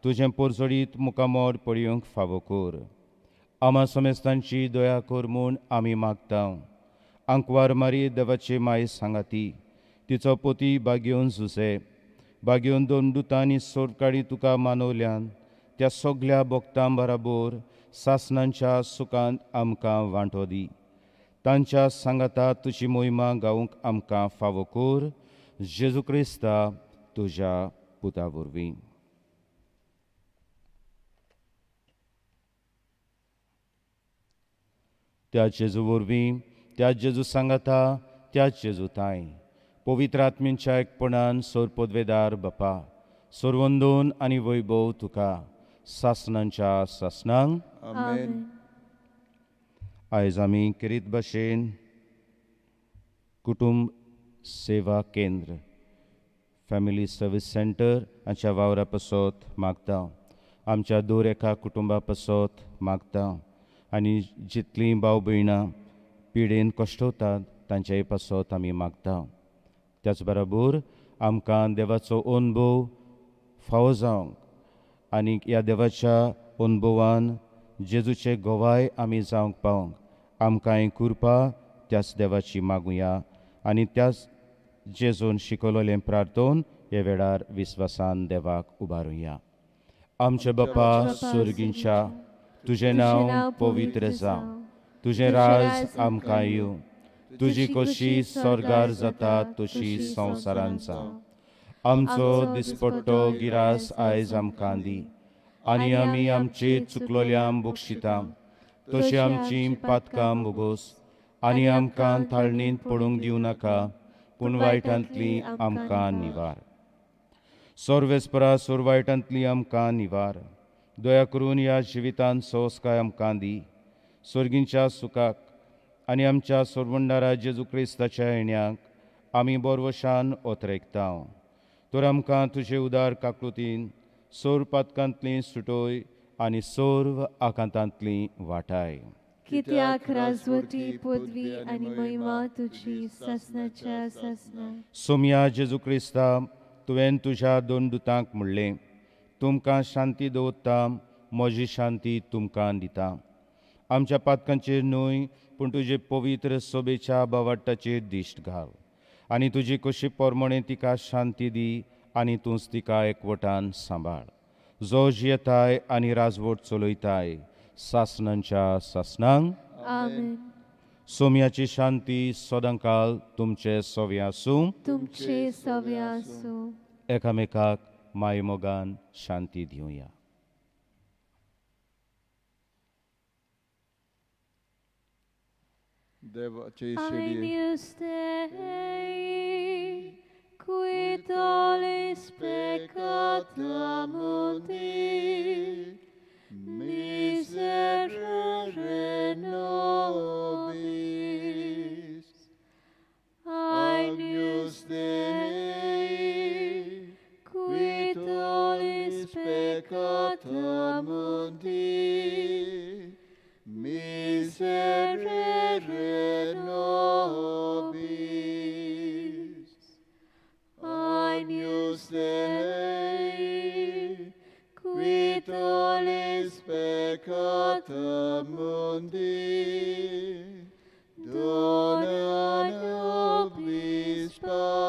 तुजें पोरजोडीत मुखामोर पळोवंक फावो कर. आमा समेस्तांची दया कर म्हूण आमी मागता. आंकवार मारी देवाची माय सांगाती, तिचो पोती बागेवन जुसे, बागेवन दोन दुतांनी सोरकाडी तुका मानवल्यान त्या सगल्या भक्तां बराबर सासणांच्या सुखांत आमकां वांटो दी. तांच्या सांगाता तुजी मोहिमा गावंक आमकां फावो कर. जेजू क्रिस्ता तुज्या पुता वरवीं. त्या जेजू वरवीं, त्या जेजू सांगाता, त्या जेजू ताय पवित्र आत्म्यांच्या एकपणान सोरपदवेदार बापा, सोरवंदोन आनी वैभव तुका सासणांच्या सासणांक. आमेन. आयज आमी केरीत भाशेन कुटुंब सेवा केंद्र, फॅमिली सर्वीस सेंटर हाच्या वावरा पासत मागता. आमच्या दर एका कुटुंबा पासत मागता आनी जितलीं भाव भयणां पिडेन कश्टवतात तांच्याय पासत आमी मागता. त्याच बरोबर आमकां देवाचो अनुभव फावो जावंक आनी ह्या देवाच्या अनुभवान जेजूचे गवाय आमी जावंक पावंक आमकां कृपा त्याच देवाची मागुया आनी त्याच जेजून शिकवलें प्रार्थन हे वेळार विस्वासान देवाक उबारुया. आमचे बापा स्वर्गींच्या, तुजें नांव पवित्र जावं, तुजें राज आमकां येवं, तुजी कशी स्वर्गार जाता तशी संवसारान जावं. आमचो दिसपट्टो गिरास आयज आमकां दी आनी आमी आमचे चुकलोल्यांक बक्षिता तशी आमची पातकां भोगोस आनी आमकां थाळणींत पडूंक दिवं नाका पूण वायटांतली आमकां निवार. सर्वेस्परा सोर वायटांतली आमकां निवार. दया करून ह्या जिवितांत सोंसकाय आमकां दी. सर्गींच्या सुखाक आनी आमच्या सोरवंडारा जेजू क्रिस्ताच्या येण्याक आमी बोरवशान ओतरेकता. तर आमकां तुजे उदार काकलुतीन सोर पातकांतली सुटोय आनी सर्व आकांतांतली वाटाय. कित्याक राजवटी पदवी आनी महिमा तुजी सासणाच्या सासणा. सोमया जेजू क्रिस्ता, तुवें तुज्या दोन दुतांक म्हणलें, तुमकां शांती दवरता, म्हजी शांती तुमकां दिता. आमच्या पातकांचेर न्हय पूण तुजे पवित्र सोबेच्या बावाट्टाचेर दिश्ट घाल आनी तुजी कशी पोरमणे तिका शांती दी आनी तूंच तिका एकवटान सांबाळ, जो जियेताय आनी राजवट चलयताय सासणांच्या सासणांक. आमेन. सोम्याची शांती सदांकाल तुमचे सवे आसूं. तुमचे सवे आसूं. एकामेकाक मायमोगान शांती दिवया. देवाचे शेडये Agnus Dei, qui tollis peccata mundi, miserere nobis. Agnus Dei, qui tollis peccata mundi, miserere nobis. Agnus Dei, qui tollis peccata mundi, dona nobis pace.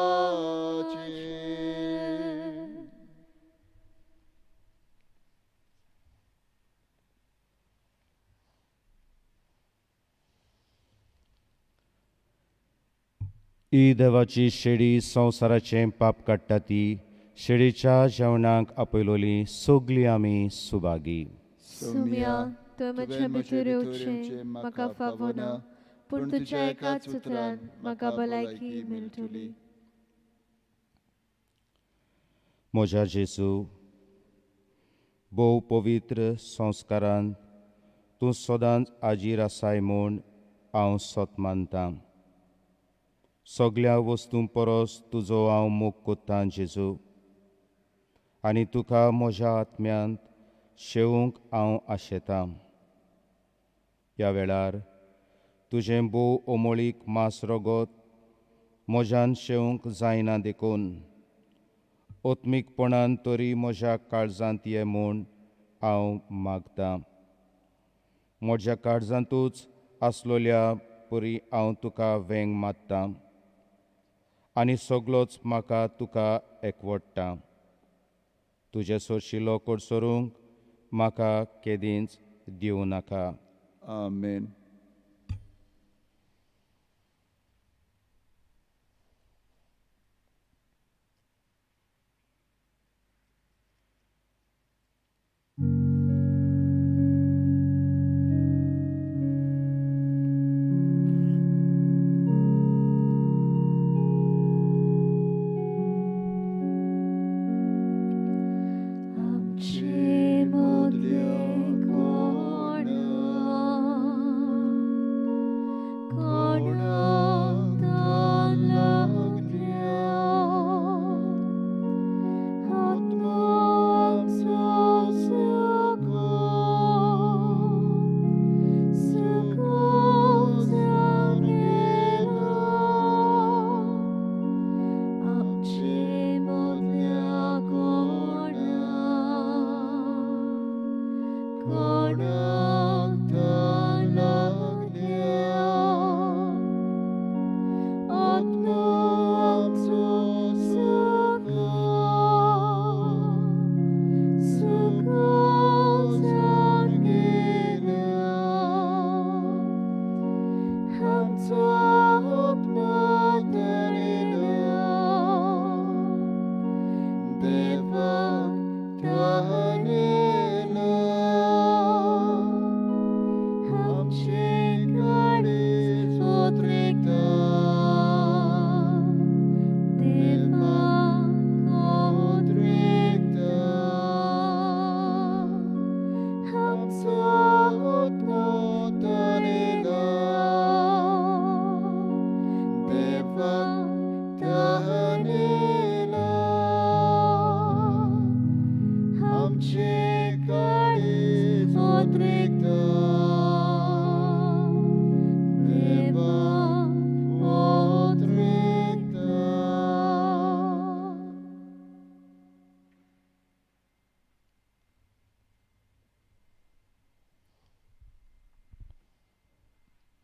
ही देवाची शेडी संवसाराचें पाप काडटा ती शेडीच्या जेवणाक आपयलोली सगळीं आमी सुभागी. सुम्या, तुवें म्हज्या भितर येवचें म्हाका फावना, पूण तुज्या एकाच उतरान म्हाका भलायकी मेळटली. म्हज्या जेजू, भोव पवित्र संस्कारान तूं सदांच आजीर आसाय म्हूण हांव सत मानतां. सगळ्या वस्तूं परस तुजो हांव मोग कोत्तां जेजू, आनी तुका म्हज्या आत्म्यांत शेवूंक हांव आशेतां. ह्या वेळार तुजें भोव अमोळीक मांस रगत म्हज्यान शेवूंक जायना देखून आत्मीकपणान तरी म्हज्या काळजांत ये म्हूण हांव मागतां. म्हज्या काळजांतूच आसलोल्या परी हांव तुका वेंग मारतां आनी सगळोच म्हाका तुका एकवटता. तुजें सोरशिलो कडसरूंक म्हाका केदींच दिवं नाका. आमेन. आमचे मदले कोणा आमचे काळीज उतरेकता. देवा उतरेकता.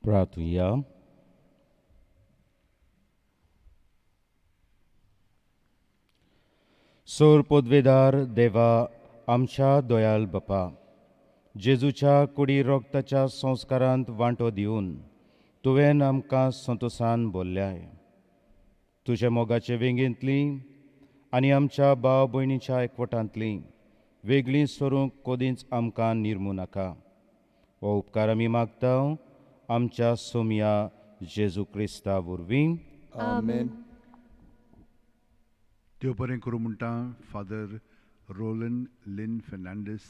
प्रार्थुया. सोर पोदवेदार देवा आमच्या दयाल बापा, जेजूच्या कुडी रोगताच्या संस्कारांत वांटो दिवन तुवें आमकां संतोसान बोल्ल्याय. तुज्या मोगाचे वेंगेंतली आनी आमच्या भाव भयणीच्या एकवटांतली वेगळीं सरूंक कदींच आमकां निर्मू नाका. हो उपकार आमी मागता आमच्या सोमया जेजू क्रिस्ता वरवीं. आमेन. देव बरें करूं म्हणटा फादर रोलन लिन फेर्नांडीस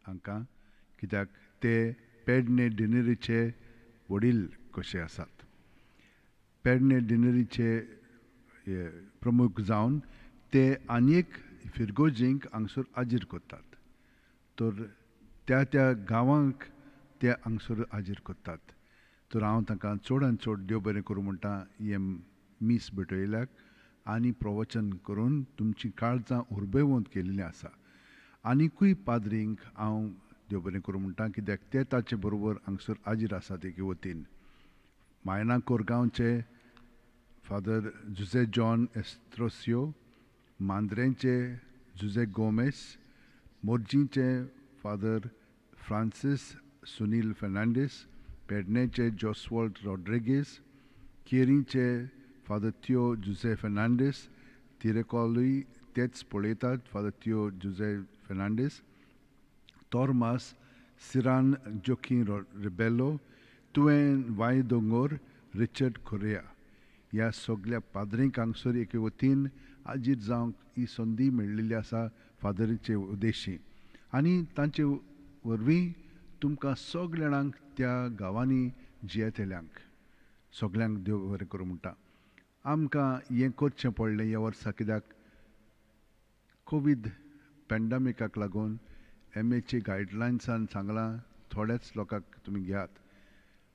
हांकां, कित्याक ते पेडणे डिनरीचे वडील कशे आसात. पेडणे डिनरीचे प्रमुख जावन ते आनी एक फिरगोजींक हांगसर हाजीर करतात. तर त्या त्या गांवांक ते हांगसर हाजीर करतात. तर हांव तांकां चडान चड देव बरें करूं म्हणटा हें मीस भेटयल्याक आनी प्रवचन करून तुमची काळजां उर्बेवंत केल्लीं आसा. आनिकूय पाद्रींक हांव देव बरें करूं म्हणटा, कित्याक ते ताचे बरोबर हांगसर हाजीर आसात एके वतीन. मायना कोरगांवचे फादर जुझे जॉन एस्त्रोसियो, मांद्रेंचे जुझे गोमेस, मोरजींचे फादर फ्रांसीस सुनील फेर्नांडीस, पेडणेचे जोसवॉल्ड रॉड्रिगीस, केरीचे फादर त्यो जुझे फेर्नांडीस, तिरेकॉलूय तेच पळयतात फादर त्यो जुझे फेर्नांडीस, तोरमास सिरान जोकी रिबेलो, तुवें वाय दोंगोर रिचर्ड कोरिया. ह्या सगल्या पाद्रींक हांगसर एके वतीन हाजीर जावंक ही संदी मेळिल्ली आसा फादरीचे उद्देशी. आनी तांचे वरवीं तुमकां सगल्या जाणांक त्या गांवांनी जियेतल्यांक सगल्यांक देव बरें करूं म्हणटा. आमकां हें करचें पडलें ह्या वर्सा, कित्याक कोवीड पॅन्डमिकाक लागून एमएचे गायडलायन्सान सांगलां थोड्याच लोकांक तुमी घेयात.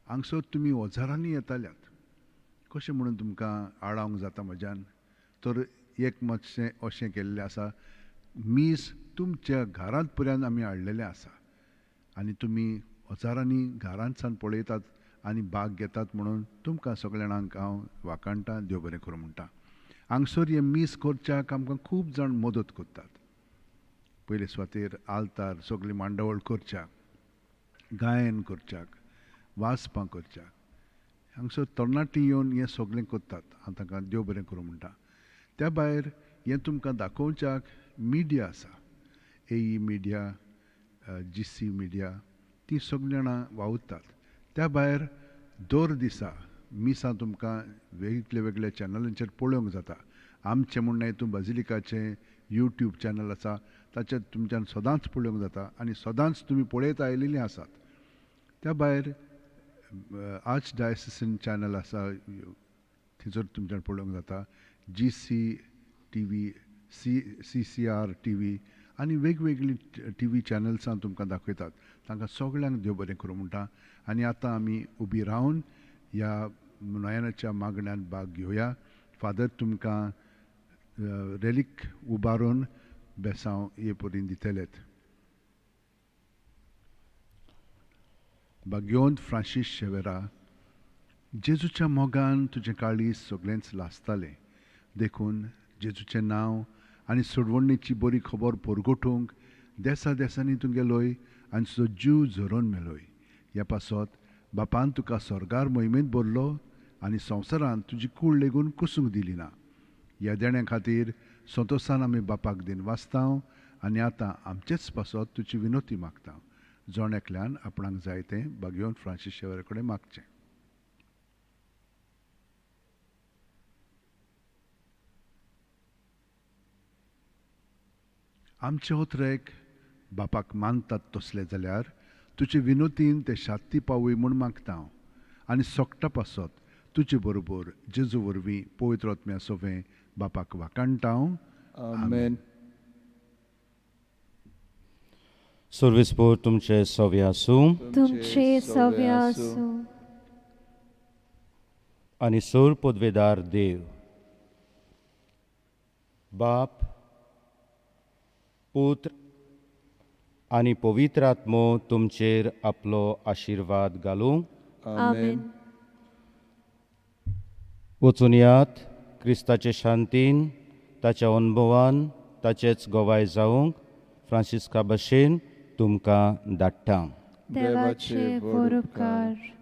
हांगसर तुमी हजारांनी येताल्यात, कशें म्हणून तुमकां आडावंक जाता म्हज्यान. तर एक मातशें अशें केल्लें आसा, मीस तुमच्या घरांत पर्यंत आमी हाडलेलें आसा आनी तुमी हजारांनी घरांतसान पळयतात आनी भाग घेतात म्हणून तुमकां सगल्या जाणांक हांव वाखाणटा, देव बरें करूं म्हणटा. हांगसर हें मीस करच्याक आमकां खूब जाण मदत करतात. पयले सुवातेर आल्तार सगळी मांडावळ करच्याक, गायन करच्याक, वाचपां करच्याक हांगसर तरणाटीं येवन हें सगळें करतात. हांव तांकां देव बरें करूं म्हणटा. त्या भायर हें तुमकां दाखोवच्याक मिडिया आसा, AE media, GC media, तीं सगळीं जाणां वावुरतात. त्या भायर दर दिसा मिसां तुमकां वेगळे वेगळ्या चॅनलांचेर पळोवंक जाता. आमचें म्हूण न्हय, तूं बाजिलिकाचें यूट्यूब चॅनल आसा ताचेर तुमच्यान सदांच पळोवंक जाता आनी सदांच तुमी पळयत आयिल्लीं आसात. त्या भायर आर्च डायसिसन चॅनल आसा, थंयसर तुमच्यान पळोवंक जाता. GC TV, CCR TV आनी वेगवेगळीं टी व्ही चॅनल्सां तुमकां दाखयतात. तांकां सगळ्यांक देव बरें करूं म्हणटा. आनी आतां आमी उबी रावन ह्या नयनाच्या मागण्यांत भाग घेवया. फादर तुमकां रेलीक उबारून बेसांव हे परीन दितलेत. भाग्योंत फ्रांसीस शेवेरा, जेजूच्या मोगान तुजें काळीज सगळेंच लासतालें, देखून जेजूचें नांव आनी सोडवणेची बरी खबर परगटूंक देसा देसांनी तूं गेलोय आनी तुजो जीव झरोवन मेलोय. ह्या पासत बापान तुका स्वर्गार मोहिमेंत भरलो आनी संवसारांत तुजी कूड लेगून कुसूंक दिली ना. ह्या देण्या खातीर संतोसान आमी बापाक दिन वाचता आनी आतां आमचेच पासत तुजी विनोती मागता. जण एकल्यान आपणाक जाय तें भाग्योन फ्रांसीस शेवेरा कडेन मागचें. आमचे ओतरेक बापाक मानतात तसले जाल्यार तुजे विनोतीन ते शांती पावय म्हूण मागता हांव आनी सोकटा पासत तुजे बरोबर जेजू वरवीं पवित्र आत्म्या सोवें बापाक वाखाणटा हांव. आमेन. सर्विसपूर तुमचे सवे आसूं तुमचे सवे आसूं. आनी सोर पदवेदार देव बाप, पुत्र आनी पवित्र आत्मो तुमचेर आपलो आशिर्वाद घालूं. आमेन. वचून यात क्रिस्ताचे शांतीन, ताच्या अनुभवान ताचेच गवाय जावंक फ्रांसिस्का भशेन तुमकां धाडटा. देवाचे व्हड उपकार.